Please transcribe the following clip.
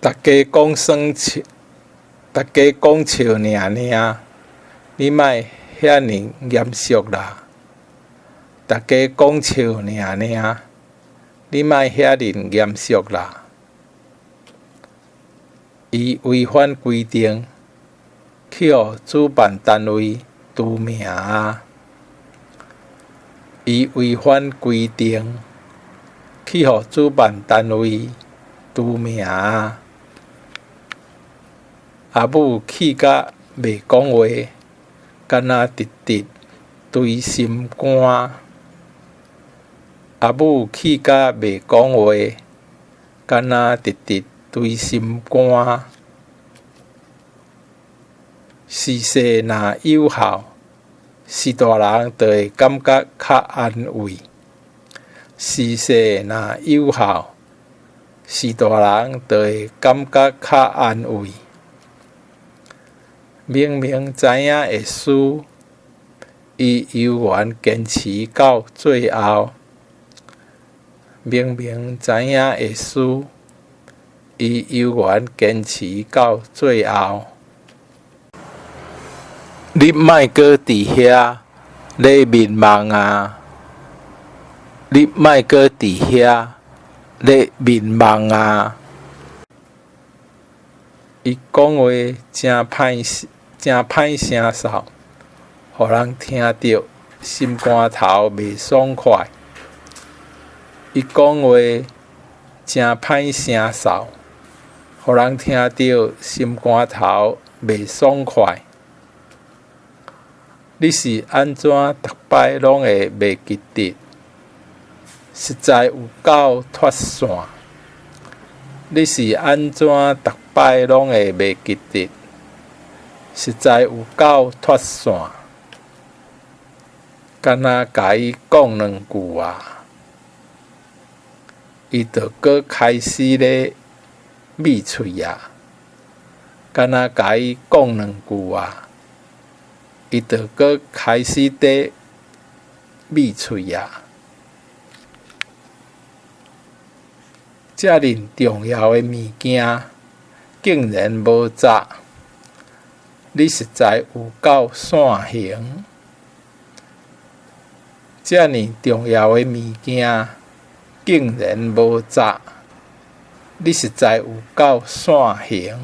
逐家講耍笑，逐家講笑爾爾，你莫遐爾嚴肅啦。逐家講笑爾爾，你莫遐爾嚴肅啦。伊違反規定，去予主辦單位除名矣。伊違反規定，去予主辦單位除名矣。阿母氣甲袂講話，敢若直直捶心肝。阿母氣甲袂講話，敢若直直捶心肝。時勢若有效，序大人就會感覺較安慰。時勢若有效，序大人就會感覺較安慰。明明知影會輸，伊猶原堅持到最後。明明知影會輸，伊猶原堅持到最後。你莫閣佇遐咧眠夢矣！你莫閣佇遐咧眠夢矣！伊講話誠歹誠歹聲嗽，予人聽著心肝頭袂爽快。伊講話誠歹聲嗽，予人聽著心肝頭袂爽快。你是按怎逐擺攏會袂記得？實在有夠脫線。你是按怎逐擺攏會袂記得？實在有夠脫線。干焦共伊講兩句啊，伊就閣開始咧覕喙啊。干焦共伊講兩句啊，伊就閣開始咧覕喙啊。遮爾重要的物件，竟然無紮！你實在有夠散形。遮爾重要的物件，竟然無紮！你實在有夠散形。